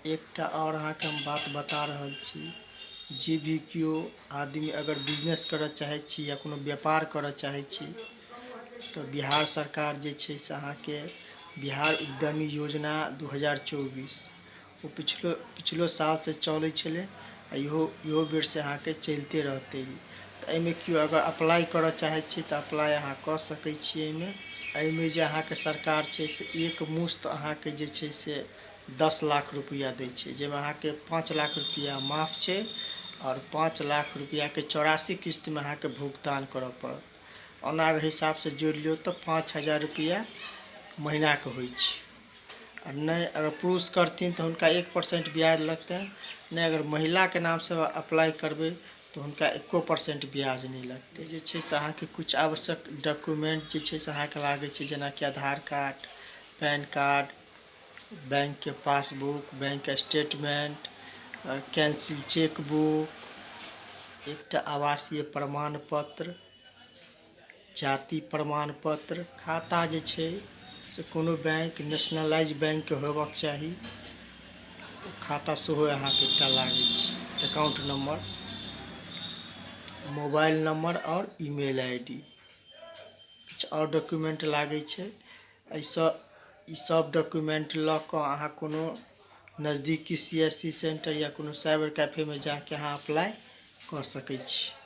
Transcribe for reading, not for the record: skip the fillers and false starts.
एकटा आओर अहाँके हम बात बता रहल छी, जे भी केओ आदमी अगर बिजनेस करऽ चाहै छी या कोनो व्यापार करऽ चाहै छी तऽ बिहार सरकार जे छै से अहाँके बिहार उद्यमी योजना 2024, ओ पिछलो पिछलो सालसँ चलै छलै आ इहो इहो बेरसँ अहाँके चलिते रहतै। तऽ एहिमे केओ अगर अप्लाइ करऽ चाहै छी तऽ अप्लाइ अहाँ कऽ सकै छी एहिमे। एहिमे जे अहाँके सरकार छै से एक मुश्त अहाँके जे छै से 10 लाख रुपैआ दै छै, जाहिमे अहाँके 5 लाख रुपैआ माफ छै आओर 5 लाख रुपैआके 84 किस्तमे अहाँके भुगतान करऽ पड़त। ओना अगर हिसाबसँ जोड़ि लियौ तऽ 5000 रुपैआ महीनाके होइ छै। आ नहि अगर पुरुष करथिन तऽ हुनका 1% ब्याज लगतनि, नहि अगर महिलाके नामसँ अप्लाइ करबै तऽ हुनका एको परसेंट ब्याज नहि लगतै। जे छै से अहाँके किछु आवश्यक डॉक्यूमेंट जे छै से अहाँके लागै छै, जेनाकि आधार कार्ड, पैन कार्ड, बैंकके passbook, bank statement, cancel chequebook, एकटा आवासीय प्रमाण पत्र, जाति प्रमाण पत्र। खाता जे छै से कोनो बैंक नेशनलाइज बैंकके होयबाक चाही, खाता सेहो अहाँके एकटा लागै छै, अकाउंट नंबर, मोबाइल नंबर आओर ईमेल I D. किछु आओर डॉक्यूमेंट लागै छै। एहिसँ ई सब डॉक्यूमेंट लऽ कऽ अहाँ कोनो नजदीकी सी एस सी सेंटर या कोनो साइबर कैफेमे जाके अहाँ अप्लाइ कऽ सकै छी।